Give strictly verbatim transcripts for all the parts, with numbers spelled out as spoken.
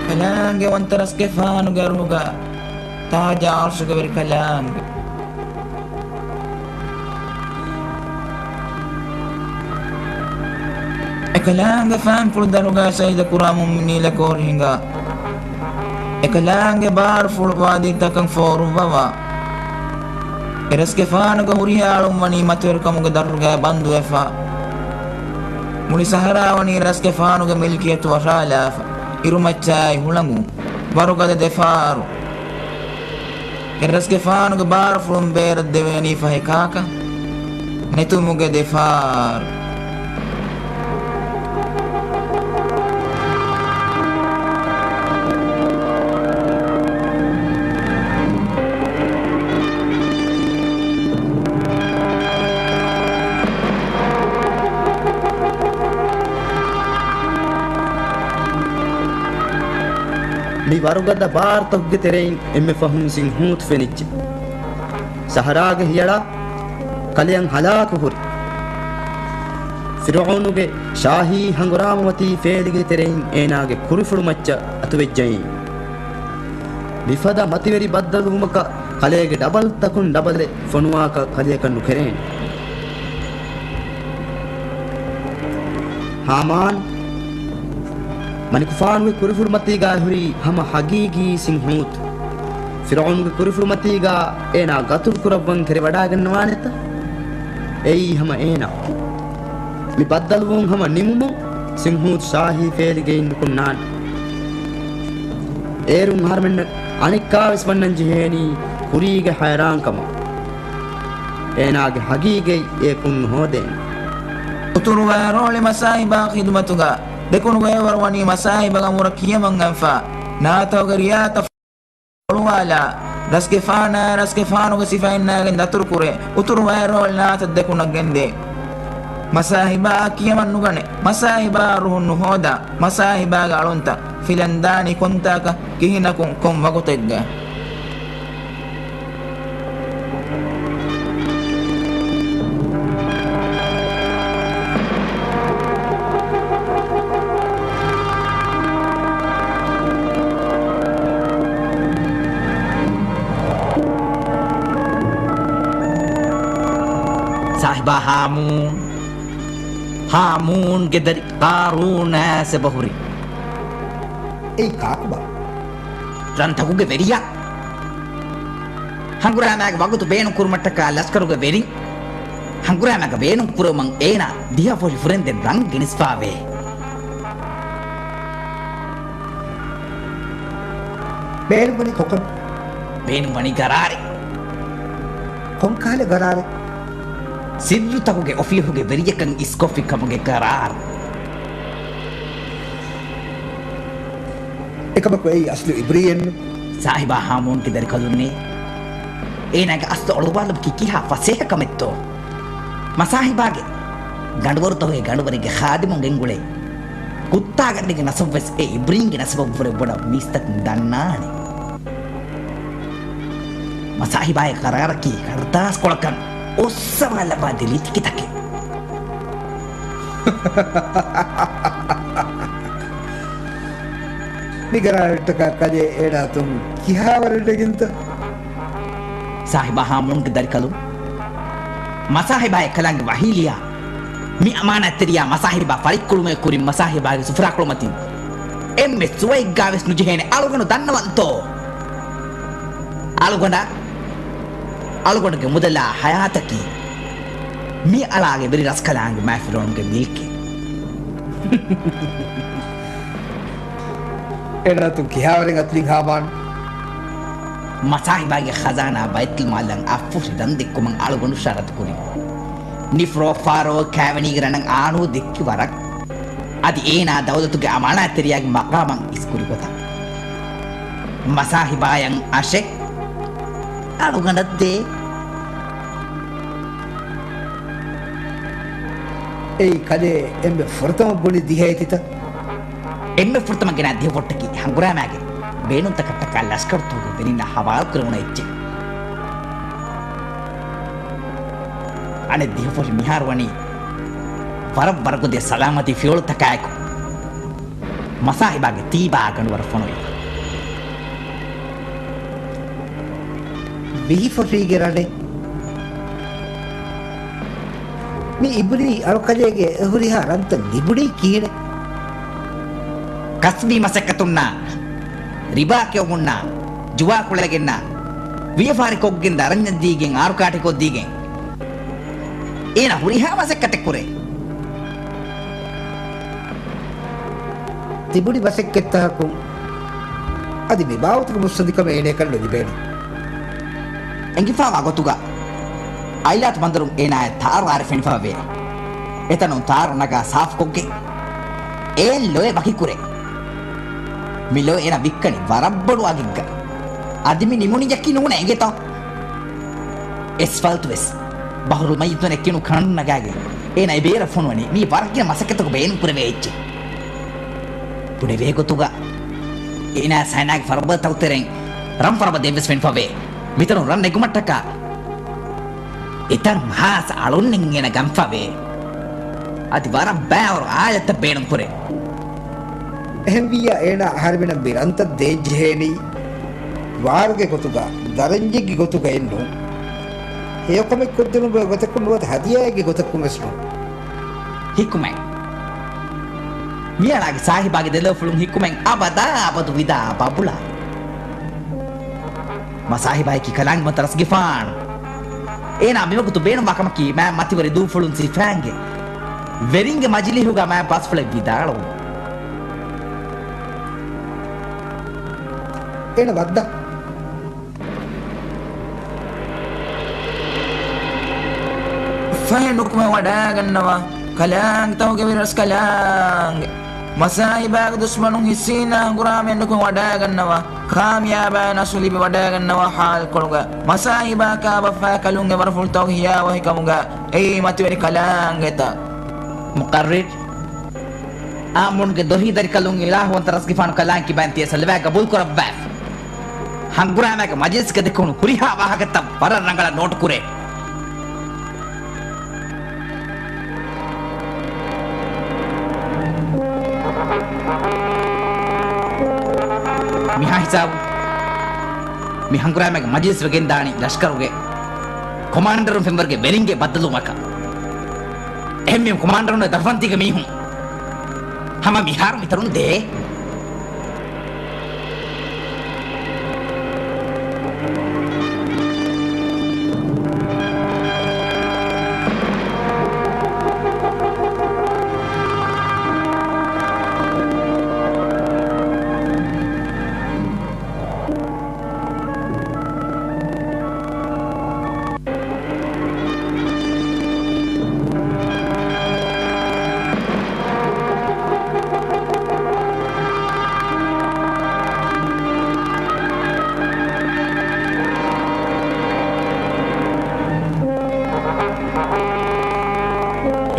ކަލާނގެ ވަންތަ ރަސްގެފާނުގެ އަރުމުގަ ތާޖާ އަރުޝުގެ ވެރި ކަލާނގެ. އެކަލާނގެ ފާންފުޅު ދަރުގާ ޝަހީދު ކުރާ މުއުމިނީން ކޯރި ހިނގާ. އެކަލާނގެ ބާރުފުޅު ވާދީތަކަށް ފޯރުއްވަވާ. އެ ރަސްގެފާނުގެ ހުރިހާ އަޅުން ވަނީ މަތިވެރިކަމުގެ ދަށުގައި ބަންދުވެފަ. މުޅި ސަހަރާ ވަނީ ރަސްގެފާނުގެ މިލްކިއްޔަތު ވަށާލާފަ. އިރުމައްޗާއި ހުޅަނގުން ވަރުގަދަ ދެފާރު. އެ ރަސްގެފާނުގެ ބާރުފުޅުން ބޭރަށް ދެވޭނީ ފަހެ ކާކަށް؟ ނެތުމުގެ ދެފާރު. މި ވަރުގަދަ ބާރުތަކުގެ ތެރެއިން އެންމެ ފަހުން ސިންހޫތު ފެނިއްޖެ. ސަހަރާގެ ހިޔަޅާ ކަލެއަށް ހަލާކު ހުރި. ފިރުޢައުނުގެ ޝާހީ ހަނގުރާމަވަތީ ފޭލިގެ ތެރެއިން އޭނާގެ ކުރިފުޅު މައްޗަށް އަތުވެއްޖައީ. މިފަދަ މަތިވެރި ބައްދަލުވުމަކަށް ކަލޭގެ ޑަބަލްތަކުން ޑަބަލެއް ފޮނުވާކަށް ކަލެއަކަށް ނުކެރޭނެ. ހާމާން، މަނިކުފާނުގެ ކުރިފުޅުމަތީގަ ހުރީ ހަމަ ހަގީގީ ސިންހޫތު. ފިރުޢައުނުގެ ކުރިފުޅުމަތީގަ އޭނާ ގަތުލު ކުރައްވަން ތެރެވަޑައިގަންނަވާނެތަ؟ އެއީ ހަމަ އޭނާ. މި ބައްދަލުވުން ހަމަ ނިމުމުން ސިންހޫތު ޝާހީ ފޭލިގެއިން ނުކުންނާނެ. އޭރުން އަހަރުމެންނަށް އަނެއްކާވެސް ވަންނަން ޖެހޭނީ ކުރީގެ ހައިރާންކަމަށް. އޭނާގެ ހަގީގަތް އެއަކުން ނުހޯދޭނެ. އުތުރު ވައިރޯޅި މަސާހިބާ ޚިދުމަތުގަ ދެކުނު ގޮޔަވަރު ވަނީ މަސާހިބަގަ މުރަ ކިޔަމަން އަންފާ ނާތަކުގެ ރިޔާތައް ފޮޅުވާލާ، ރަސްގެފާނާ ރަސްގެފާނުގެ ސިފައިންނާގެން ދަތުރުކުރޭ، އުތުރު ވައިރޯޅި ނާތައް ދެކުނަށް ގެންދޭ. މަސާހިބާއަށް ކިޔަމަން ނުގަނެ، މަސާހިބާ ރުހުން ނުހޯދާ، މަސާހިބާގެ އަޅުންތައް ފިލަން ދާނީ ކޮންތާކަށް، ކިހިނަކުން، ކޮން ވަގުތެއްގަ؟ ސާހިބާ ހާމޫން، ހާމޫންގެ ދަރި ޤާރޫނާ އެބަހުރި. އެއީ ކާކުބާ؟ ރަންތަކުގެ ވެރިޔާ. ހަނގުރާމާގެ ވަގުތު ބޭނުން ކުރުމަށްޓަކާ ލަސްކަރުގެ ވެރިން ހަނގުރާމާގަ ބޭނުން ކުރެވުމަށް އޭނާ ދިހަފޮށި ފުރެންދެން ރަން ގެނެސްފާވޭ. ބޭނުންވަނީ ކޮކަން؟ ބޭނުންވަނީ ގަރާރެއް. ކޮންކާލެ ގަރާރެއް؟ ސިއްރުތަކުގެ އޮފީހުގެ ވެރިޔަކަށް އިސްކޮށްފި ކަމުގެ ގަރާރު. އެކަމަކު އެއީ އަސްލު އިބްރީއެއްނު. ސާހިބާ ހާމޫންގެ ދަރިކަލުންނޭ. އޭނާގެ އަސްލު އަޅުވާލުމަކީ ކިހާ ފަސޭހަ ކަމެއްތޯ؟ މަސާހިބާގެ ގަނޑުވަރުތަކުގެ ގަނޑުވަރެއްގެ ޚާދިމުން ގެންގުޅޭ ކުއްތާގަނޑެއްގެ ނަސަބުވެސް އެ އިބްރީންގެ ނަސަބަށްވުރެ ބޮޑަށް މީސްތަކުން ދަންނާނެ. މަސާހިބާގެ ގަރާރަކީ ކަރުދާސްކޮޅަކަށް އޮއްސަވާލައްވާ ދެލީތިކިތަކެއް. މި ގަރާރަށްޓަކާ ކަލޭ އޭނާއަތުން ކިހާވަރެއް ނެގިންތަ؟ ސާހިބާ ހާމޫންގެ ދަރިކަލުން މަސާހިބާ އެކަލާނގެ ވަހީލިޔާ މި އަމާނާތްތެރިޔާ މަސާހިބާ ފަރިއްކުޅުމޭ ކުރިން މަސާހިބާގެ ސުފުރާކުޅުމަތިން އެންމެ ސުވައެއްގާވެސް ނުޖެހޭނެ. އަޅުގަނޑު ދަންނަވަންތޯ؟ އަޅުގަނޑަށް އަޅުގަނޑުގެ މުދަލާ ހަޔާތަކީ މި އަޅާގެ ވެރި ރަސްކަލާނގެ މާތްފިރިއޮޅުމުގެ މިލްކެއް. އޭނާއަތުން ކިހާވަރެއް އަތުލިން ހާމާން؟ މަސާހިބާގެ ޚަޒާނާ ބައިތުލްމާލަށް އަށްފޮށި ދަން ދެއްކުމަށް އަޅުގަނޑު ޝަރަތުކުރި. ނިފްރޯފާރޯ ކާވެނީގެ ރަނަށް އާނޫ ދެއްކި ވަރަށް. އަދި އޭނާ ދައުލަތުގެ އަމާނާތްތެރިޔާގެ މަޤާމަށް އިސްކުރި ގޮތަށް. މަސާހިބާޔަށް އަށެއް އަޅުގަނޑަށް ދޭ. އެއީ ކަލޭ އެންމެ ފުރަތަމަ ބުނި ދިހައެތިތަ؟ އެންމެ ފުރަތަމަ ގެނައި ދިހަފޮށްޓަކީ ހަނގުރާމާގެ ބޭނުންތަކަށްޓަކާ ލަސްކަރުތަކުގެ ވެރިންނަށް ހަވާލުކުރެވުނު އެއްޗެއް. އަނެއް ދިހަފޮށި މިހާރު ވަނީ ވަރަށް ވަރަށް ގުދޭ ސަލާމަތީ ފިޔަވަޅުތަކާއެކު. މަސާހިބާގެ ތީބާގަނޑު ވަރަށް ފޮނުވި. ވިހިފޮށީގެ ރަނެއް. މި އިބްރީ އަޅުކަލޭގެ އެ ހުރިހާ ރަންތައް ލިބުނީ ކިހިނެއް؟ ކަސްބީ މަސައްކަތުންނާ، ރިބާ ކެއުމުންނާ، ޖުވާ ކުޅެގެންނާ، ވިޔަފާރި ކޮށްގެން ދަރަންޏަށް ދީގެން އާރު ކާޓި ކޮށްދީގެން. އޭނަ ހުރިހާ މަސައްކަތެއް ކުރޭ. ތިބުނި މަސައްކަތްތަކަކުން އަދި މި ބާވަތުގެ މުއްސަނދިކަމެއް އޭނައަކަށް ނުލިބޭނެ. އެނގިފާވާ ގޮތުގަ އައިލާތު ބަނދަރުން އޭނާއަށް ތާރު އާރެއް ފެނިފަވޭ. އެތަނުން ތާރު ނަގާ ސާފުކޮށްގެން އޭން ލޮއެ ވަކިކުރޭ. މި ލޮ އޭނަ ވިއްކަނީ ވަރަށް ބޮޑު އަގެއްގަ. އަދި މި ނިމުނީއަކީ ނޫނޭ އެނގޭތޯ؟ އެސްފަލްޓް ވެސް ބަހުރުލް މައްޔިތުން އެއްކިނު ކަނޑުން ނަގާގެން އޭނަ އެބޭރަށް ފޮނުވަނީ. މީ ވަރަށް ގިނަ މަސައްކަތަކު ބޭނުން ކުރެވޭ އެއްޗެއް. ބުނެވޭ ގޮތުގަ އޭނާ ސައިނާގެ ފަރުބަދަތަކު ތެރެއިން ރަން ފަރުބަދައެއް ވެސް ފެނިފަވޭ. މިތަނުން ރަން ނެގުމަށްޓަކާ އެތަން ހާސް އަޅުންނެއް އޭނަ ގަންފަވޭ. އަދި ވަރަށް ބައިވަރު އާލަތްތައް ބޭނުން ކުރޭ. އެހެންވިއްޔާ އޭނާ އަހަރެމެނަށް މި ރަންތައް ދޭންޖެހޭނީ ވާރުގެ ގޮތުގަ، ދަރަންޖެއްގެ ގޮތުގައެއް ނޫން. ހެޔޮކަމެއް ކޮށްދިނުމުގެ ގޮތަކުން ނުވަތަ ހަދިޔާއެއްގެ ގޮތަކުން ވެސް ނޫން. ހިކުމަތް. މިއަޅާގެ ސާހިބާގެ ދެލޯފުޅުން ހިކުމަތް އަބަދާ އަބަދު ވިދާ ބަބުޅާ. މަސާހިބާއަކީ ކަލާނގެ މަތަރަސްގެފާނު. އޭނާ މިވަގުތު ބޭނުންވާ ކަމަކީ މާތް މަތިވެރި ދޫފުޅުން ސިފައިންގެ ވެރިންގެ މަޖިލީހުގަ މާތް ބާސްފުޅެއް ވިދާޅުވުން. އޭނަ ވައްދާ. ފަހެ ނުކުމެ ވަޑާގަންނަވާ ކަލާނގެ ތަހުގެ ވިރަސް ކަލާނގެ. މަސާހިބާގެ ދުސްމަނުން ހިއްސީނާ ހަނގުރާމައެއް ނުކުމެ ވަޑާގަންނަވާ. ކާމިޔާބާ ނަސްރު ލިބި ވަޑާގަންނަވާ ހާލުކޮޅުގަ. މަސާހިބާ ކާބަފާ ކަލުންގެ ވަރަފުޅުތަކުގެ ހިޔާވަހިކަމުގަ އެއީ މަތިވެރި ކަލާނގެތައް. މުޤައްރިރު، އާއްމުންގެ ދޮށީ ދަރިކަލުން އިލާހުވަންތަ ރަސްގެފާނު ކަލާނގެ ކިބައިން ތިޔަ ސަލަވާ ގަބޫލުކުރައްވާފި. ހަނގުރާމައިގެ މަޖިލިސްގަ ދެކުނު ހުރިހާ ވާހަކަތައް ވަރަށް ރަނގަޅަށް ނޯޓު ކުރޭ. މިހާ ހިސާބު މި ހަނގުރާމައިގެ މަޖިލިސް ވެގެންދާނީ ލަޝްކަރުގެ ކޮމާންޑަރުން ފެންވަރުގެ ވެރިންގެ ބައްދަލުވުމަކަށް. އެހެންވީމަ ކޮމާންޑަރުން ދަރުފަންތީގެ މީހުން ހަމަ މިހާރު މިތަނުން ދޭ.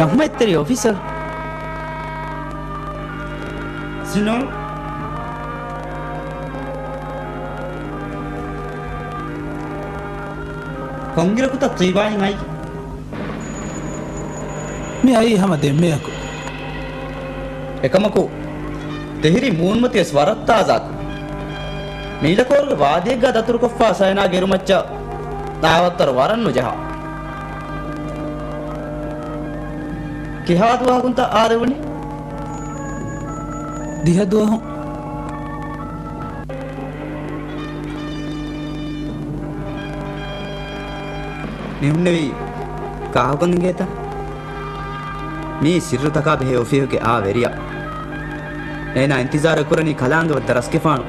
ރަޙްމަތްތެރި އޮފިސަރ. ސިނޯ. ކޮންއިރަކުތަ ތީބާއިން އައީ؟ މި އައީ ހަމަ ދެންމެއަކު. އެކަމަކު، ތިހިރީ މޫނުމަތިވެސް ވަރަށް ތާޒާކު. މީލަކޯރުގެ ވާދީއެއްގަ ދަތުރުކޮށްފާ ސައިނާގެ އިރުމައްޗަށް ދާވަތުތަރު ވަރަށް ނުޖަހާ. ކިހާ ދުވަހަކުންތަ އާދެވުނީ؟ ދިހަ ދުވަހު. މި ހުންނެވީ ކާކުކަން އިނގޭތަ؟ މީ ސިއްރުތަކާ ބެހޭ އޮފީހުގެ އާ ވެރިޔާ. އޭނާ އިންތިޒާރު ކުރަނީ ކަލާނގެ ވައްދަ ރަސްގެފާނު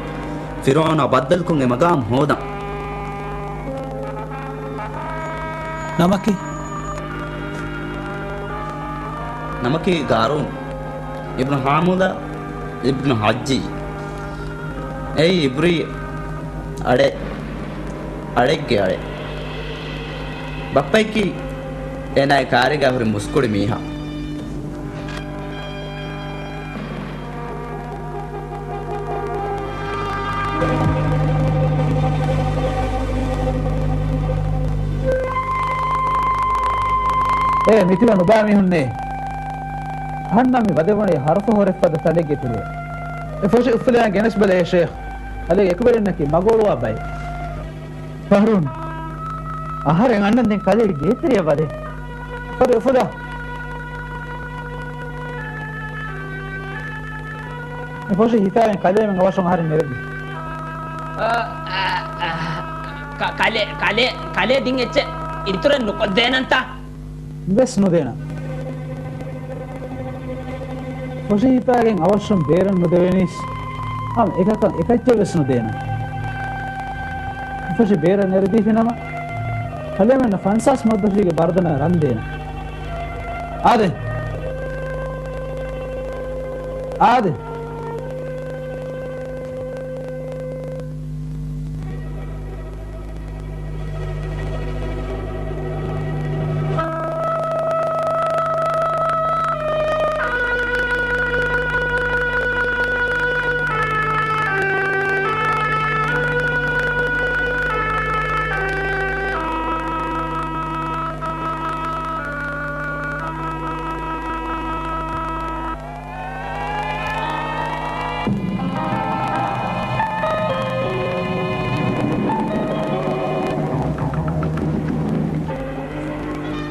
ފިރުޢައުނާ ބައްދަލުކޮށް އެ މަގާމު ހޯދަން. ނަމަކީ؟ ނަމަކީ ގާރޫން އިބްނު ހާމޫލާ އިބްނު ހައްޖީ. އެއީ އިބްރީ އަޅެ، އަޅެއްގެ އަޅެ. ބައްޕައަކީ އޭނާގެ ކާރީގަ ހުރި މުސްކުޅި މީހާ. އޭ މިތިބަ ނުބާ މީހުންނޭ. އަހަންނަށް މި ވަދެވުނީ ހަރުފަ ހުރެފަދަ ތަނެއްގެ ތެރެއަށް. އެ ފޮށި އުފުލާ ގެނެސް ބަލަ އޭ ޝޭޚް. ކަލޭގެ އެކުވެރިންނަކީ މަގު އޮޅުވާ ބައެއް. ފަހްރޫން، އަހަރެން އަންނަން ދެން ކަލޭގެ ގޭތެރެއަށް ވަދޭ. ފޮށި އުފުލާ. އެ ފޮށި ހިފާގެން ކަލޭމެން އަވަށުން އަހަރެން ނެރެދީ. އަ، އަ، އަ، ކަ-، ކަލޭ، ކަލޭ، ކަލޭ ދިން އެއްޗެއް އިތުރެއް ނުކޮށްދޭނަންތަ؟ ވެސް ނުދޭނަން. ފޮށި ހިފާގެން އަވަށުން ބޭރަށް ނުދެވެނީސް ހަމަ އެކަކަށް އެކައްޗެއް ވެސް ނުދޭނަން. ފޮށި ބޭރަށް ނެރެދީފިނަމަ، ކަލޭމެންނަށް ފަންސާސް މުއައްޒަފީގެ ބަރުދަނާ ރަން ދޭނަން. އާދެ. އާދެ.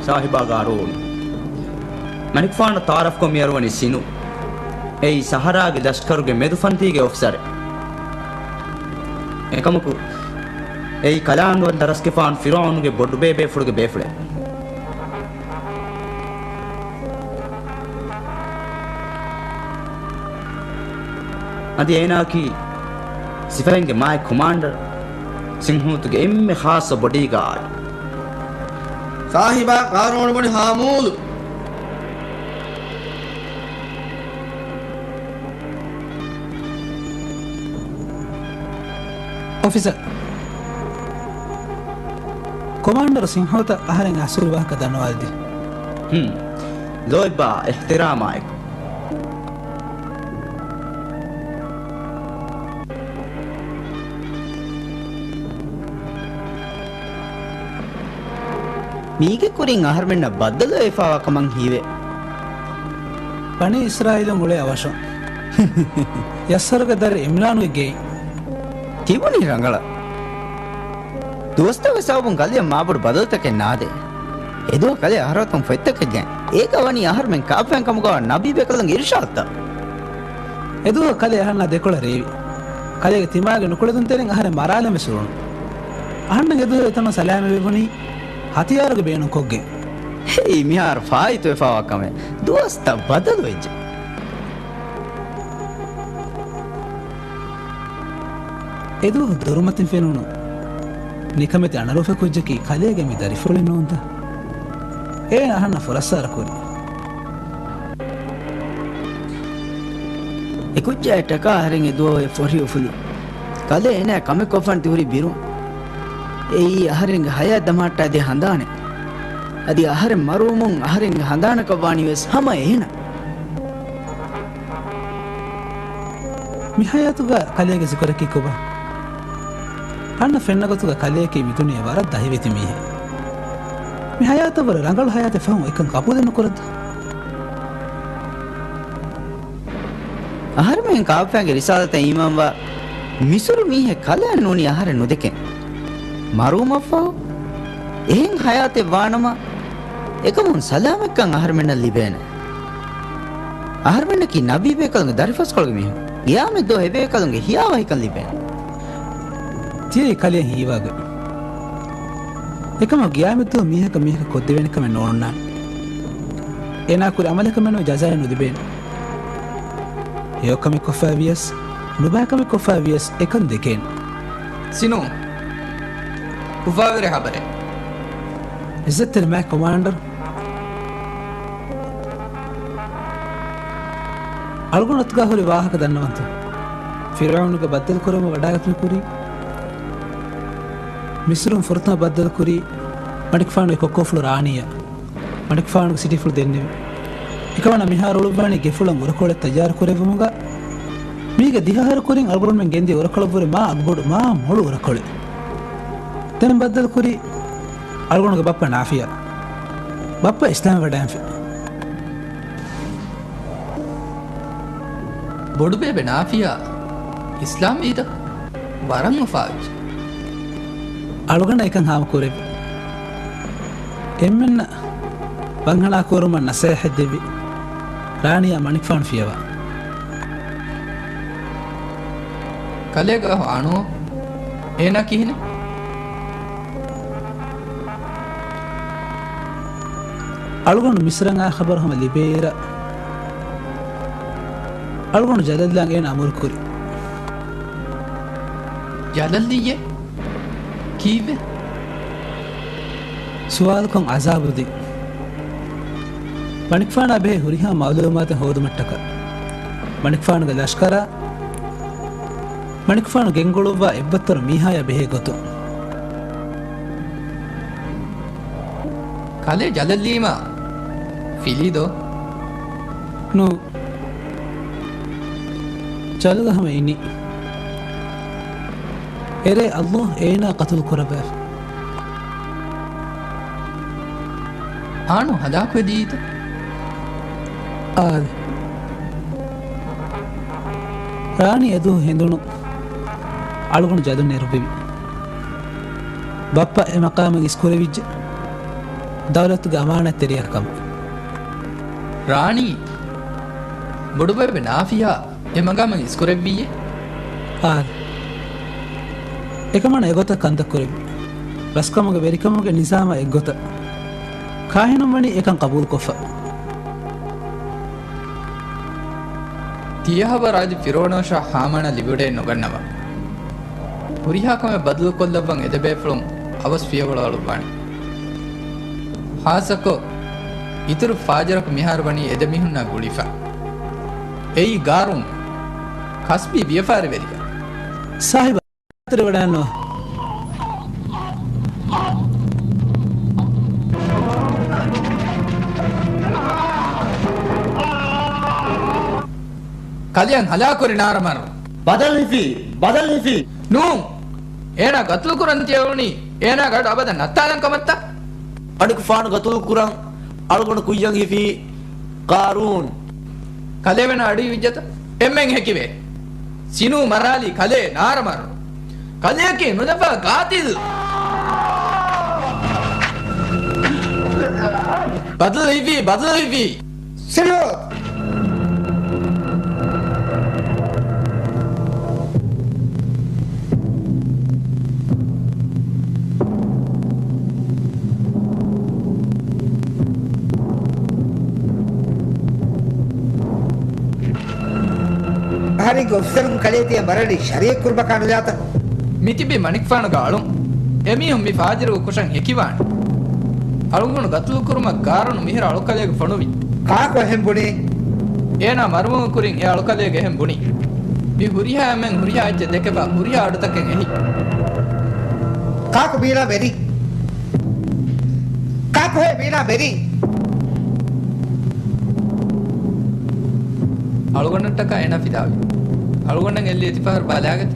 ސާހިބާ ގާރޫން. މަނިކުފާނު ތަޢާރަފްކޮށް މިއަރުވަނީ ސިނު. އެއީ ސަހަރާގެ ލަޝްކަރުގެ މެދުފަންތީގެ އޮފިސަރެއް. އެކަމަކު، އެއީ ކަލާނގެވަންތަ ރަސްގެފާނު ފިރުޢައުނުގެ ބޮޑުބޭބޭފުޅުގެ ބޭފުޅެއް. އަދި އޭނާއަކީ ސިފައިންގެ މާތް ކޮމާންޑަރ ސިންހޫތުގެ އެންމެ ޚާއްޞަ ބޮޑީގާޑް. ސާހިބާ ގާރޫނު ބުނި ހާމޫލު. އޮފިސަރ، ކޮމާންޑަރު ސިންހޫތަށް އަހަރެން އަސްލު ވާހަކަ ދަންނަވާލިދީ. ހުން. ލޯތްބާ އިޙްތިރާމާއެކު. މީގެ ކުރިން އަހަރުމެންނަށް ބައްދަލުވެފަވާ ކަމަށް ހީވޭ. ބަނީ އިސްރާއީލުން އުޅޭ އަވަށުން ޔައްސަރުގެ ދަރި އިމްރާނުގެ ގެއިން ތިބުނީ ރަނގަޅަށް. ދުވަސްތަކުގެ ސަބަބުން ކަލެއަށް މާބޮޑު ބަދަލުތަކެއް ނާދޭ. އެދުވަހު ކަލެ އަހަރު އަތުން ފޮތްތަކެއްގެން. އޭގަ ވަނީ އަހަރުމެން ކާފައިން ކަމުގަ ނަބީބޭކަލުންގެ އިރުޝާދުތައް. އެދުވަހު ކަލެ އަހަންނާ ދެކޮޅަށް ރޭވި. ކަލޭގެ ތިމާގެ ނުކުޅެދުންތެރިން އަހަރެން މަރާލަން ވެސް އުޅުނު. އަހަންނަށް އެދުވަހު އެތަނުން ސަލާމަތްވެވުނީ ހަތިޔާރުގެ ބޭނުން ކޮށްގެން. ހެއް، މިހާރު ފާއިތުވެފަވާ ކަމެއް. ދުވަސްތައް ބަދަލުވެއްޖެ. އެދުވަހު ދޮރުމަތިން ފެނުނު ނިކަމެތި އަނަރޫފެ ކުއްޖަކީ ކަލޭގެ މި ދަރިފުޅެއް ނޫންތަ؟ އޭނަ އަހަންނަށް ފުރައްސާރަ ކުރި. އެ ކުއްޖާއަށް ޓަކާ އަހަރެން އެދުވަހު އެ ފޮށި އުފުލި. ކަލޭ އޭނާ ކަމެއް ކޮށްފަން ތިހުރި ބިރުން. އެއީ އަހަރެންގެ ހަޔާތް ދަމާއްޓާ ދޭ ހަނދާނެއް. އަދި އަހަރެން މަރުވުމުން އަހަރެންގެ ހަނދާނަކަށް ވާނީ ވެސް ހަމަ އޭނަ. މި ހަޔާތުގަ ކަލޭގެ ޒިކުރަކީ ކޮބާ؟ އަންނަ ފެންނަ ގޮތުގަ ކަލޭއަކީ މި ދުނިޔެ ވަރަށް ދަހިވެތި މީހެއް. މި ހަޔާތަށް ވަރަށް ރަނގަޅު ހަޔާތެއް ފަހުން އެކަން ޤަބޫލެއް ނުކުރަންތަ؟ އަހަރެމެން ކާފައިންގެ ރިސާލަތަށް އީމާންވާ މިސުރު މީހެއް ކަލެއަށް ނޫނީ އަހަރެން ނުދެކެން. މަރުވުމަށްފަހު އެހެން ހަޔާތެއް ވާނަމަ، އެކަމުން ސަލާމަތްކަން އަހަރެމެންނަށް ލިބޭނެ. އަހަރެމެންނަކީ ނަބީބޭކަލުންގެ ދަރިފަސްކޮޅުގެ މީހުން. ގިޔާމަތްދުވަހު އެބޭކަލުންގެ ހިޔާވަހިކަން ލިބޭނެ. ތިޔައީ ކަލެއަށް ހީވާގޮތް. އެކަމަކު ގިޔާމަތްދުވަހު މީހަކަށް މީހަކަށް ކޮށްދެވޭނެ ކަމެއް ނޯންނާނެ. އޭނާ ކުރި އަމަލަކަށް މެނުވެ ޖަޒާއެއް ނުލިބޭނެ. ހެޔޮ ކަމެއް ކޮށްފައި ވިޔަސް، ނުބައި ކަމެއް ކޮށްފައި ވިޔަސް އެކަން ދެކޭނެ. ސިނޫ، އުފާވެރި ހަބަރެއް. އިއްޒަތްތެރި މާތް ކޮމާންޑަރ. އަޅުގަނޑު އަތުގަ ހުރި ވާހަކަ ދަންނަވަންތަ؟ ފިރުޢައުނުގެ ބައްދަލުކުރުމަށް ވަޑާގަތުމަށް ކުރީ. މިސްރުން ފުރަތަމަ ބައްދަލުކުރީ މަނިކުފާނުގެ ކޮއްކޮފުޅު ރާނީއަށް. މަނިކުފާނުގެ ސިޓީފުޅު ދެންނެވި. އެކަމަނާ މިހާރު އުޅުއްވާނީ ގެފުޅަށް އުރަކޮޅެއް ތައްޔާރު ކުރެއްވުމުގަ. މީގެ ދިހަ އަހަރު ކުރިން އަޅުގަނޑުމެން ގެންދިޔަ އުރަކޮޅަށްވުރެ މާ އަގުބޮޑު، މާ މޮޅު އުރަކޮޅެއް. ދެން ބައްދަލުކުރީ އަޅުގަނޑުގެ ބައްޕަ ނާފިޔާ. ބައްޕަ އިސްލާމްވެވަޑައިންފި. ބޮޑުބޭބެ ނާފިޔާ އިސްލާމްވީތަ؟ ވަރަށް އުފާވެއްޖެ. އަޅުގަނޑަށް އެކަން ހާމަކުރެއްވި. އެންމެންނަށް ވަންހަޅާ ކުރުމަށް ނަސޭހަތް ދެއްވި. ރާނީއާ މަނިކުފާނު ފިޔަވާ. ކަލޭގެ އަހު އާނޫ؟ އޭނާ ކިހިނެއް؟ އަޅުގަނޑު މިސްރަށް އާ ޚަބަރު ހަމަ ލިބޭއިރަށް، އަޅުގަނޑު ޖަލަށްލާން އޭނާ އަމުރުކުރި. ޖަލަށްލިއްޔޭ؟ ކީއްވެ؟ ސުވާލުކޮށް އަޒާބުދީ. މަނިކުފާނާ ބެހޭ ހުރިހާ މައުލޫމާތެއް ހޯދުމަށްޓަކާ. މަނިކުފާނުގެ ލަޝްކަރާ، މަނިކުފާނު ގެންގުޅުއްވާ އެއްބައްތަރު މީހާޔާ ބެހޭ ގޮތުން. ކަލޭ ޖަލަށްލީމާ ފިލީދޯ؟ ނޫ. ޖަލުގަ ހަމަ އިނީ. އެރޭ އައްލާހް އޭނާ ޤަތުލު ކުރައްވާފަ. އާނޫ ހަލާކުވެދީތަ؟ އާދެ. ރާނީ އެދުވަހު ހެނދުނު އަޅުގަނޑު ޖަލުން ނެރުއްވެވި. ބައްޕަ އެ މަޤާމަށް އިސްކުރެވިއްޖެ. ދައުލަތުގެ އަމާނާތްތެރިޔާ ކަމަށް. ރާނީ، ބޮޑުބޭބެ ނާފިޔާ އެ މަގާމަށް އިސްކުރެއްވިއްޔޭ؟ އާދެ. އެކަމަން އެގޮތަށް ކަންތައް ކުރެއްވި. ރަސްކަމުގެ ވެރިކަމުގެ ނިޒާމަށް އެއްގޮތަށް. ކާހިނުން ވަނީ އެކަން ޤަބޫލުކޮށްފަ. ތިޔަހަވަ ރާޖި ފިރޯނޯޝާ ހާމާނަށް ލިބިވަޑައެއް ނުގަންނަވާ. ހުރިހާ ކަމެއް ބަދަލުކޮށްލައްވަން އެދެބޭފުޅުން އަވަސް ފިޔަވަޅު އަޅުއްވާނެ. ހާއްސަކޮށް، އިތުރު ފާޖަރަކު މިހާރު ވަނީ އެދެމީހުންނާ ގުޅިފަ. އެއީ ގާރޫން، ކަސްބީ ވިޔަފާރިވެރިޔާ. ސާހިބާ، އަތުރިވަޑައިންނޯ. ކަލެއަށް ހަލާކުވެރި ނާރަމަރު. ބަދަލު ހިފީ، ބަދަލު ހިފީ. ނޫން. އޭނާ ގަތުލު ކުރަން ތިޔަވަނީ އޭނާގެ އަޑު އަބަދަށް ނައްތާލަން ކަމަށްތަ؟ މަނިކުފާނު ގަތުލު ކުރަން އަޅުގަނޑު ކުއްޔަށް ހިފީ ގާރޫން. ކަލޭ ވެނަ އަޑު އިވިއްޖެތަ؟ އެންމެން ހެކިވޭ. ސިނޫ މަރާލި ކަލޭ ނާރަމަރު. ކަލެއަކީ ނުލަފާ ގާތިލް. ބަދަލު ހިފީ، ބަދަލު ހިފީ. ސިނޫ! އަހަރެންގެ އޮފިސަރުން ކަލޭ ތިޔަ މަރަނީ ޝަރީއަތް ކުރުމަކާ ނުލާތަ؟ މިތިބީ މަނިކުފާނުގެ އަޅުން. އެމީހުން މި ފާޖިރު ކުށަން ހެކިވާނެ. އަޅުގަނޑު ގަތުލު ކުރުމަށް ގާރޫނު މިހިރަ އަޅުކަލޭގެ ފޮނުވި. ކާކު އެހެން ބުނީ؟ އޭނާ މަރުވުމުގެ ކުރިން އެ އަޅުކަލޭގެ އެހެން ބުނީ. މި ހުރިހާ އެންމެން ހުރިހާ އެއްޗެއް ދެކެފަ ހުރިހާ އަޑުތަކެއް އެހި. ކާކު މީނާ ވެރި؟ ކާކުހޭ މީނާ ވެރި؟ އަޅުގަނޑަށްޓަކާ އޭނާ ފިލާވި. އަޅުގަނޑަށް އެއްލި އެތިފަހަރު ބަލާގަތި.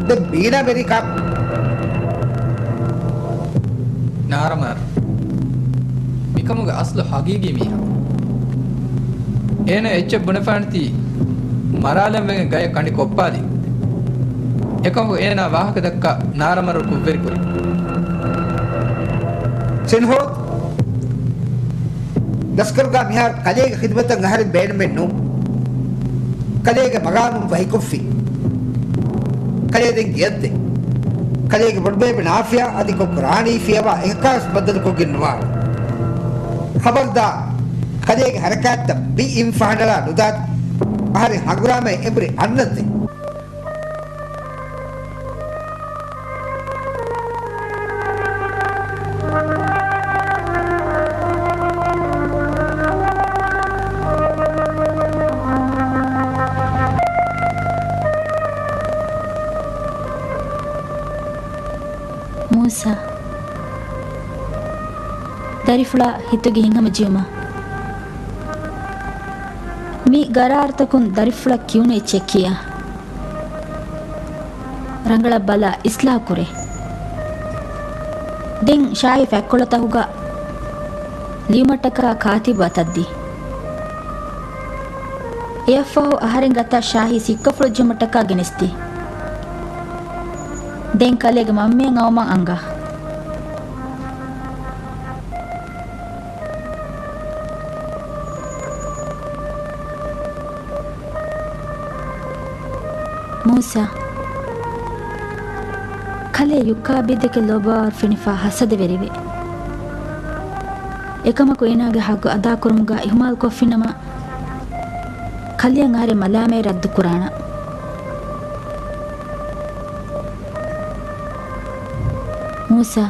ދެން މީނާ ވެރި ކާކު؟ ނާރަމާރު. މިކަމުގެ އަސްލު ހަގީގީ މީހާ. އޭނަ އެއްޗެއް ބުނެފާނެތީ މަރާލަން ވެގެން ގަޔަށް ކަނޑި ކޮއްޕާލި. އެކަމަކު އޭނާ ވާހަކަ ދައްކާ ނާރަމަރު ކުށްވެރިކުރި. ސިންހޯ، ލަސްކަރުގާ މިހާރު ކަލޭގެ ޚިދުމަތަށް އަހަރެން ބޭނުމެއް ނޫން. ކަލޭގެ މަގާމުން ވަހިކޮށްފި. ކަލޭ ދެން ގެޔަށްދޭ. ކަލޭގެ ބޮޑުބޭބެ ނާފިޔާ އަދި ކޮއްކޮ ރާނީ ފިޔަވާ އެކަކާވެސް ބައްދަލުކޮށްގެން ނުވާނެ. ޚަބަރުދާ، ކަލޭގެ ހަރަކާތްތައް ބި އިން ފަހަނަޅާ ނުދާތި. އަހަރެން ހަނގުރާމައެއް އެނބުރި އަންނަންދެން. މޫސާ، ދަރިފުޅާ ހިތުގެ ހިތްހަމަޖެހުމާ. މި ގަރާރުތަކުން ދަރިފުޅަށް ކިޔުނު އެއްޗެއް ކިޔާ. ރަނގަޅަށް ބަލާ އިސްލާހު ކުރޭ. ދެން ޝާހީ ފަތްކޮޅުތަކުގަ ލިޔުމަށްޓަކާ ކާތިބު އަތަށްދީ. އެއަށްފަހު އަހަރެން ގަތާ ޝާހީ ސިއްކަފުޅު ޖެހުމަށްޓަކާ ގެނެސްދި. ދެން ކަލޭގެ މަންމައަށް އައުމަށް އަންގާ. މޫސާ، ކަލޭ ޔުކާބީދެކެ ލޯބިވާވަރު ފެނިފާ ހަސަދަވެރިވޭ. އެކަމަކު އޭނާގެ ހައްގު އަދާކުރުމުގަ އިހުމާލުކޮށްފިނަމަ، ކަލެއަށް އަހަރެން މަލާމާތް ރައްދު ކުރާނަން. މޫސާ،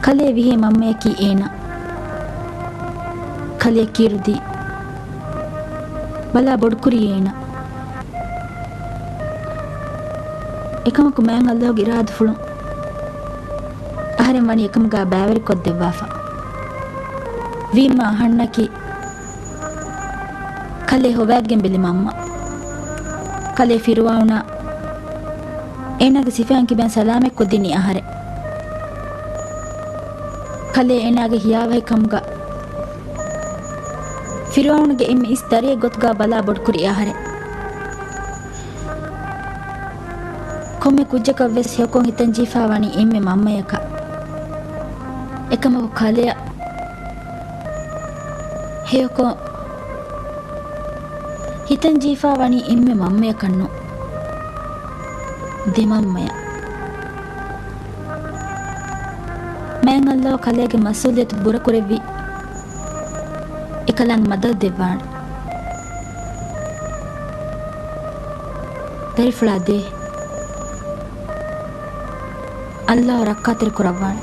ކަލޭ ވިހޭ މަންމަޔަކީ އޭނަ. ކަލެއަށް ކީރުދީ، ބަލާ ބޮޑުކުރީ އޭނަ. އެކަމަކު މާތް ﷲ ގެ އިރާދަފުޅުން އަހަރެން ވަނީ އެކަމުގަ ބައިވެރިކޮށްދެއްވާފަ. ވީމާ އަހަންނަކީ ކަލޭ ހޮވާގެން ބެލި މަންމަ. ކަލޭ ފިރުޢައުނާ އޭނާގެ ސިފައިން ކިބައިން ސަލާމަތްކޮށްދިނީ އަހަރެން. ކަލޭ އޭނާގެ ހިޔާވަހިކަމުގަ ފިރުޢައުނުގެ އެންމެ އިސް ދަރިއެއް ގޮތުގަ ބަލާ ބޮޑުކުރި އަހަރެން. ކޮންމެ ކުއްޖަކަށްވެސް ހެޔޮކޮށް ހިތަން ޖީފާ ވަނީ އެންމެ މަންމަޔަކަށް. އެކަމަކު ކަލެއަށް ހެޔޮކޮށް ހިތަން ޖީފާ ވަނީ އެންމެ މަންމަޔަކަށްނު، ދެމަންމަޔަށް. މާތް ﷲ ކަލޭގެ މަސްއޫލިއްޔަތު ބުރަކުރެއްވި އެކަލާނގެ މަދަދު ދެއްވާނެ. ދަރިފުޅާ ދޭ. ﷲ ރައްކާތެރި ކުރައްވާނެ.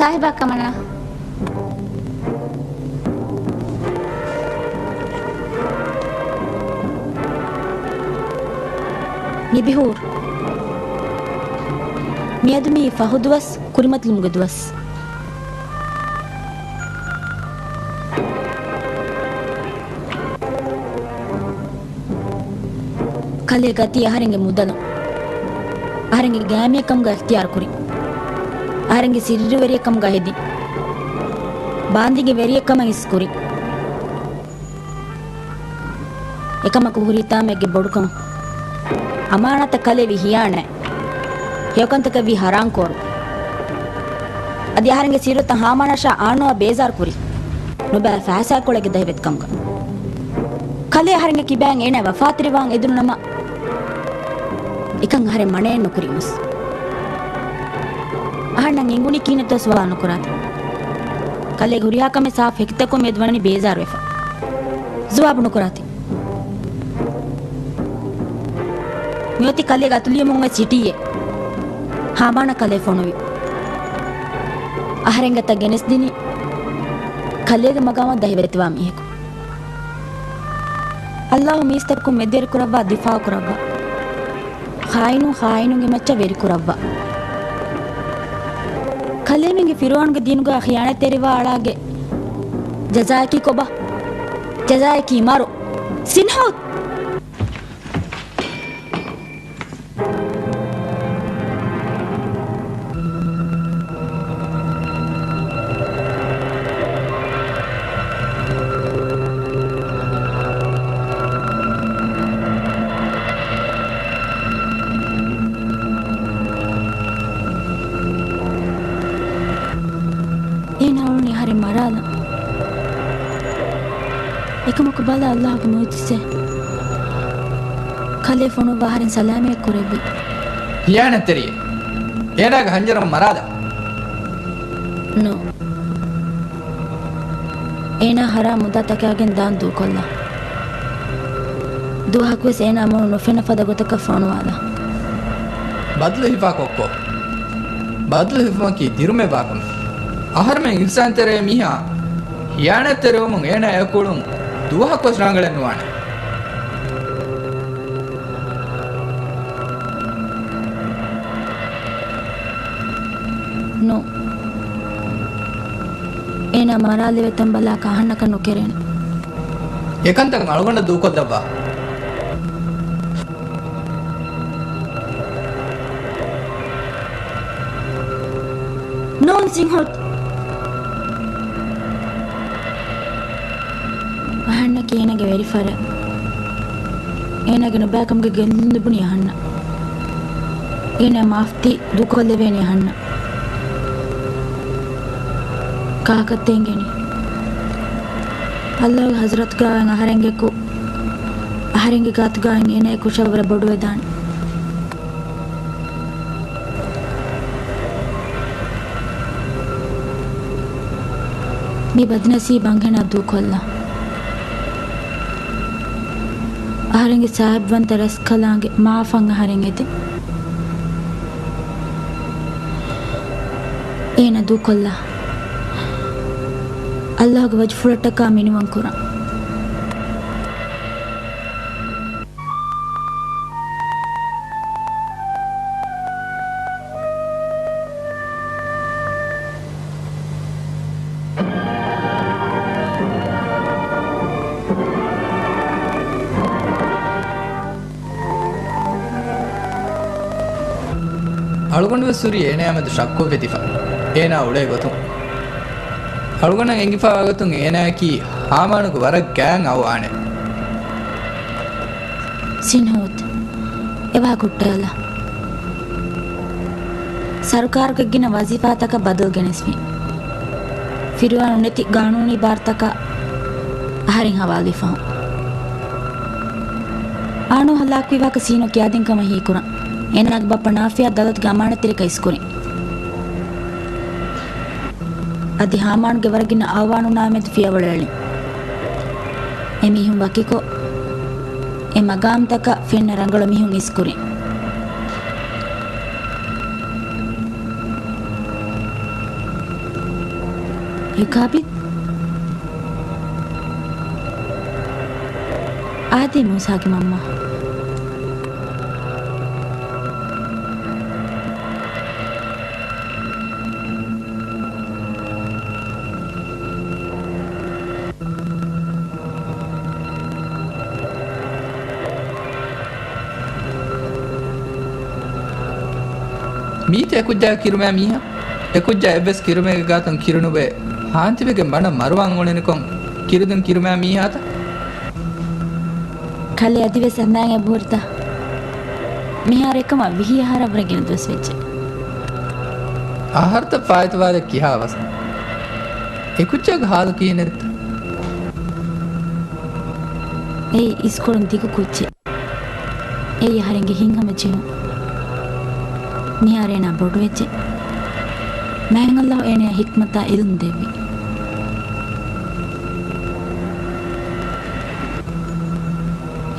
ސާހިބާ ކަމަނާ. ނިބިހޫރު. މިއަދު މީ ފަހު ދުވަސް، ކުރިމަތިލުމުގެ ދުވަސް. ކަލޭ ގަތީ އަހަރެންގެ މުދަލުން. އަހަރެންގެ ގާއިމީ ކަމުގަ އިޚްތިޔާރު ކުރި. އަހަރެންގެ ސިއްރުވެރިއެއް ކަމުގަ ހެދި. ބާނދީގެ ވެރިއެއް ކަމަށް ހިއްސު ކުރި. އެކަމަކު ހުރި ހިތާމައެއްގެ ބޮޑުކަމުން އަމާނާތަށް ކަލޭ ވީ ހިޔާނާތް. ހެޔޮކަންތަކަށް ވީ ހަރާންކޯރު. އަދި އަހަރެންގެ ސިއްރުތައް ހާމާނާ ޝާ އާންނުއާ ބޭޒާރު ކުރި. ނުބައި ފައިސާކޮޅެއްގެ ދަހިވެތިކަމުގަ. ކަލޭ އަހަރެންގެ ކިބައިން އޭނާ ވަފާތެރިވާން އެދުނު ނަމަ، އެކަން އަހަރެން މަނައެއް ނުކުރީމަސް. އަހަންނަށް އެނގުނީ ކިހިނެއްތޯ ސުވާލު ނުކުރާތި. ކަލޭގެ ހުރިހާ ކަމެއް ސާފު ހެކިތަކުން މިއަދު ވަނީ ބޭޒާރުވެފަ. ޖަވާބު ނުކުރާތި. މިއޮތީ ކަލޭގެ އަތުލިޔުމުން އޮތް ޗިޓީއެއް. ހާމާނަށް ކަލޭ ފޮނުވި. އަހަރެން ގަތަށް ގެނެސްދިނީ ކަލޭގެ މަގާމަށް ދަހިވެތިވާ މީހަކު. ﷲ މީސްތަކުން މެދުވެރިކުރައްވާ، ދިފާޢު ކުރައްވާ. ޚާއިނުން ޚާއިނުންގެ މައްޗަށް ވެރިކުރައްވާ. ކަލޭމެންގެ ފިރުޢައުނުގެ ދީނުގަ ޚިޔާނަތްތެރިވާ އަޅާގެ ޖަޒާއަކީ ކޮބާ؟ ޖަޒާއަކީ މަރު. ސިންހޯ! އޭނާ އުޅުނީ އަހަރެން މަރާލަން. އެކަމަކު ބަލާ، ﷲގެ މުޢުޖިޒާއެއް. ކަލޭ ފޮނުއްވާ އަހަރެން ސަލާމަތް ކުރެއްވި. ހިޔާނަތްތެރިއެއް. އޭނާގެ ހަންޖަރުން މަރާލަން. ނޯ. އޭނާ ހަރާ މުދާ ތަކާގެން ދާން ދޫކޮށްލާ. ދުވަހަކުވެސް އޭނާ މޫނު ނުފެންނަ ފަދަ ގޮތަކަށް ފޮނުވާލާ. ބަދަލު ހިފާ ކޮއްކޮ. ބަދަލު ހިފުމަކީ ދިރުމެއް ވާކަމެއް. އަހަރުމެން އިޙްސާންތެރޭ މީހާ ހިޔާނަތްތެރިވުމުން އޭނާ އެކު އުޅުން ދުވަހަކުވެސް ރަނގަޅެއް ނުވާނެ. ނޫން. އޭނާ މަރާލެވޭ ތަން ބަލާކަށް އަހަންނަކަށް ނުކެރޭނެ. އެކަންތައް އަޅުގަނޑަށް ދޫކޮށްލައްވާ. ނޫން ސިންހޯތް. އަހަންނަކީ އޭނާގެ ވެރިފަރާތް. އޭނާގެ ނުބައިކަމުގެ ގެއްލުން ލިބުނީ އަހަންނަށް. އޭނާ މާފްތި ދޫކޮށްލެވޭނީ އަހަންނަށް. ކާކަށް އެނގޭނީ؟ އައްލާހުގެ ޙަޟްރަތުގައި އަހަރެންގެ އެކު، އަހަރެންގެ ގާތުގައި އޭނާ އެކު ޝައްވަރަށް ބޮޑުވެދާނެ. މި ބަދްނަސީބު އަންހެނާ ދޫކޮށްލާ. އަހަރެންގެ ސާހިބުވަންތަ ރަސްކަލާނގެ މާފަށް އަހަރެން އެދެން. އޭނަ ދޫކޮށްލާ. އައްލާހުގެ ވަޖްހުފުޅަށްޓަކާ މިނިވަން ކުރަން. އަޅުގަނޑުވެސް ހުރީ އޭނާ މެދު ޝައްކު އުފެދިފަ. އޭނާ އުޅޭ ގޮތުން. އަޅުގަނޑަށް އެނގިފަވާ ގޮތުން އޭނާއަކީ ހާމާނުގެ ވަރަށް ގާތް އަވާނެ. ސިންހޯތް، އެވާހަކަ ހުއްޓާލާ. ސަރުކާރުގެ ގިނަ ވަޒީފާތަކަށް ބަދަލު ގެނެސްފިން. ފިރިވާނު ނެތި ގާނޫނީ ބާރުތަކަށް އަހަރެން ހަވާލުވިފަހުން. އާނޫ ހަލާކުވި ވާހަކަ ސީނޯ ކިޔާދިން ކަމަށް ހީކުރަން. އޭނާގެ ބައްޕަ ނާފިޔާ ދައުލަތުގެ އަމާނަތްތެރިކަން އިސްކުރިން. އަދި ހާމާންގެ ވަރަށް ގިނަ އައުވާނުންނާ މެދު ފިޔަވަޅު އެޅިން. އެމީހުން ވަކިކޮށް، އެ މަގާމްތަކަށް ފެންނަ ރަނގަޅު މީހުން އިސްކުރިން. ޔުކާބިދް؟ އާދެ، މޫސާގެ މަންމަ. މީތަ އެކުއްޖާ ކިރުމާ މީހާ؟ އެކުއްޖާ އެއްވެސް ކިރުމޭގެ ގާތުން ކިރުނުވޭ. ހާންތިވެގެން ބަނޑަށް މަރުވާން އުޅެނިކޮން ކިރިދިން ކިރުމާ މީހާތަ؟ ކަލޭ އަދިވެސް އަނދާން އެބަހުރިތަ؟ މިހާރު އެކަމާ ވިހި އަހަރަށްވުރެ ގިނަ ދުވަސް ވެއްޖެ. އަހަރުތައް ފާއިތުވާލެއް ކިހާވަސް؟ އެކުއްޖާގެ ހާލު ކިހިނެއްތަ؟ އެއީ އިސްކޮޅުން ދިގު ކުއްޖެއް. އެއީ އަހަރެންގެ ހިތްހަމަޖެހުން. މިހާރު އޭނާ ބޮޑުވެއްޖެ. މާތް އައްލާހު އޭނަޔަށް ހިކްމަތާ އިލްމު ދެއްވި.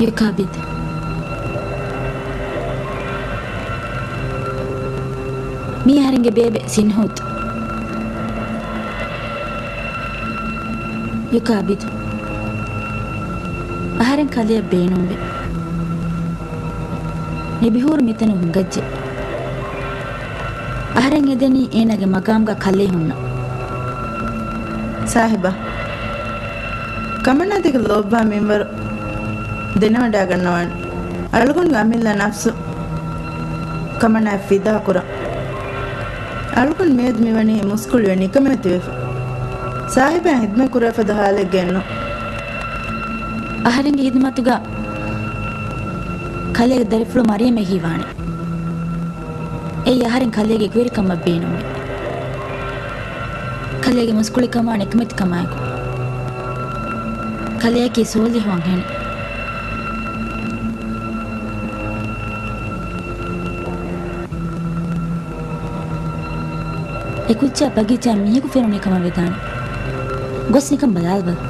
ޔުކާބިދް. މީ އަހަރެންގެ ބޭބެ ސިންހޫތު. ޔުކާބިދު. އަހަރެން ކަލެއަށް ބޭނުންވޭ. ނިބިހޫރު މިތަނުން ހިނގައްޖެ. އަހަރެން އެދެނީ އޭނާގެ މަގާމްގަ ކަލޭ ހުންނަ. ސާހިބާ، ކަމަނާދެކެ ލޯބިވާ މިންވަރު ދެނެވަޑައިގަންނަވާނެ. އަޅުގަނޑުގެ އަމިއްލަ ނަފްސު ކަމަނާއަށް ފިދާކުރަން. އަޅުގަނޑު މިއަދު މިވަނީ މުސްކުޅިވެ ނިކަމެތިވެފަ. ސާހިބާ ހިދުމަތް ކުރެވޭފަދަ ހާލެއްގައެއްނު. އަހަރެންގެ ހިދުމަތުގަ ކަލޭގެ ދަރިފުޅު މަރިޔަމެއް ހީވާނެ. އެއީ އަހަރެން ކަލޭގެ އެކުވެރިކަމަށް ބޭނުންވޭ. ކަލޭގެ މުސްކުޅިކަމާ ނިކަމެތިކަމާއެކު. ކަލެއަކީ ސޯލިހު އަންހެނެއް. އެކުއްޖާ ބަގީޗާ މީހަކު ފެނުނީ ކަމަށް ވެދާނެ. ގޮސް ނިކަން ބަލާލަބަލަ.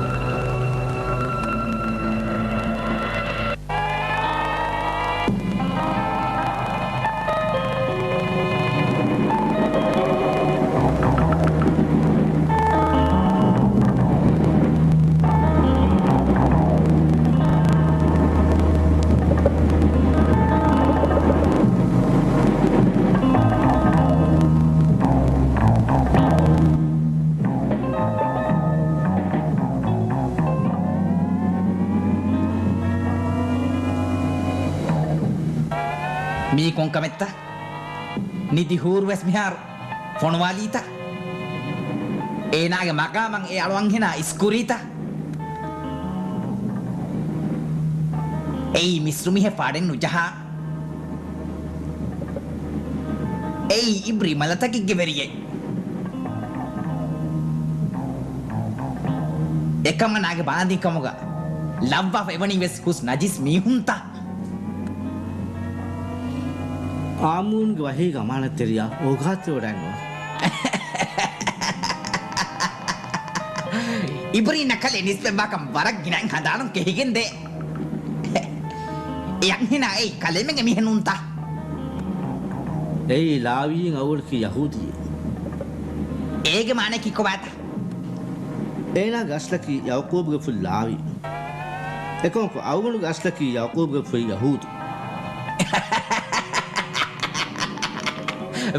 މީ ކޮންކަމެއްތަ؟ ނިދި ހޫރުވެސް މިހާރު ފޮނުވާލީތަ؟ އޭނާގެ މަގާމަށް އެ އަޅު އަންހެނާ އިސްކުރީތަ؟ އެއީ މިސްރު މީހެއް ފާޑެއް ނުޖަހާ. އެއީ އިބްރި މަލަތަކެއްގެ ވެރިއެއް. އެކަމަނާގެ ބާނދިންކަމުގަ ލައްވާފަ އެވަނީ ވެސް ހުސް ނަޖިސް މީހުންތަ؟ އާމޫންގެ ވަޙީގެ އަމާނަތްތެރިޔާ އޯގާތެރިވެވަޑައެއްނުވާ. އިބްރީ ނަކަލެއް ނިސްބަތްވާކަން ވަރަށް ގިނައިން ހަނދާނުން ކެހިގެންދޭ. އެ އަންހެނާ އެއީ ކަލޭމެންގެ މީހެއް ނޫންތަ؟ އެއީ ލާވީއިން އަވަލަކީ ޔަހޫދީއެއް. އޭގެ މާނައަކީ ކޮބާތަ؟ އޭނާގެ އަސްލަކީ ޔަޢުޤޫބުގެ ފުތް ލާވީ. އެކަމަކު އަޅުގަނޑުގެ އަސްލަކީ ޔަޢުޤޫބުގެ ފުތް ޔަހޫދު.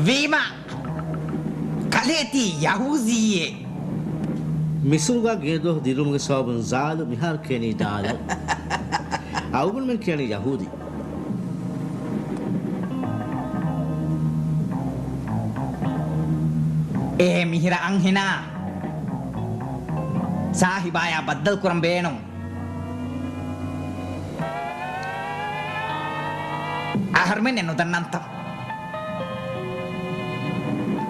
ވީމާ، ކަލޭ ތީ ޔަހޫދީއެއް. މިސުރުގަ ގިނަ ދުވަހު ދިރިއުޅުމުގެ ސަބަބުން ޒާލު މިހާރު ކިޔަނީ ދާލަށް. އަޅުގަނޑުމެން ކިޔަނީ ޔަހޫދީ. އޭ މިހިރަ އަންހެނާ، ސާހިބާޔާ ބައްދަލުކުރަން ބޭނުން. އަހަރުމެންނެއް ނުދަންނަންތަ؟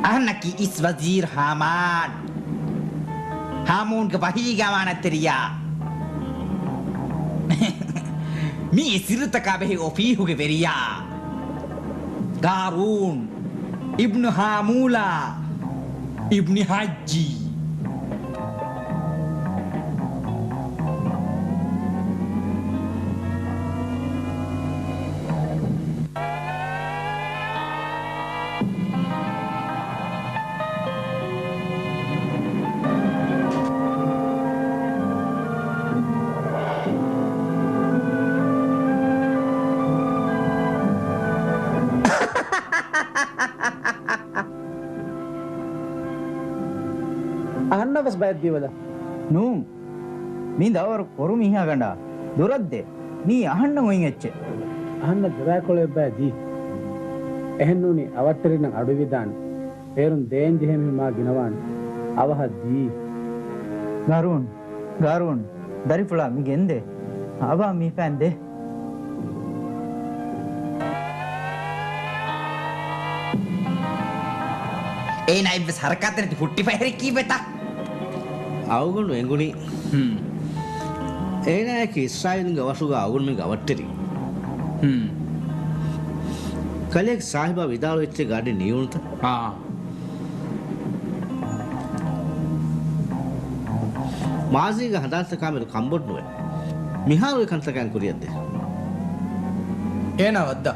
އަހަންނަކީ އިސް ވަޒީރު ހާމާން. ހާމޫންގެ ވަޙީގެ އަމާނަތްތެރިޔާ. މިއީ ސިއްރުތަކާ ބެހޭ އޮފީހުގެ ވެރިޔާ. ގާރޫން އިބްނު ހާމޫލާ އިބްނި ހައްޖީ. އަހަންނަށް ވެސް ބައެއް ދީބަލަ. ނޫން. މި ދައުވަރު ކޮރު މީހާގަނޑާ ދުރަށްދޭ. މީ އަހަންނަށް އޮތް އެއްޗެއް. އަހަންނަށް ދުރާކޮޅެއް ބައެއް ދީ. އެހެންނޫނީ އަވަށްޓެރިންނަށް އަޑުއިވިދާނެ. އޭރުން ދޭން ޖެހޭ މީހުން މާ ގިނަވާނެ. އަވަހަށް ދީ. ގާރޫން، ގާރޫން، ދަރިފުޅާ މި ގެންދޭ. އަވާ މި ފައިން ދޭ. އޭނާ އެއްވެސް ހަރަކާތެއް ނެތި ހުއްޓިފަ ހެރި ކީއްވެތަ؟ އަޅުގަނޑު އެނގުނީ. ހުން. އޭނާއަކީ އިސްރާއީލުންގެ އަވަށުގަ އަޅުގަނޑުމެންގެ އަވަށްޓެރި. ހުން. ކަލޭގެ ސާހިބާ ވިދާޅުވި އެއްޗެއްގަ އަޑި ނިޔޫނުތަ؟ އާ. މާޒީގެ ހަނދާންތަކާމެދު ކަންބޮޑުނުވޭ. މިހާރުގެ ކަންތަކާއިން ކުރިއަށްދޭ. އޭނާ ވައްދާ.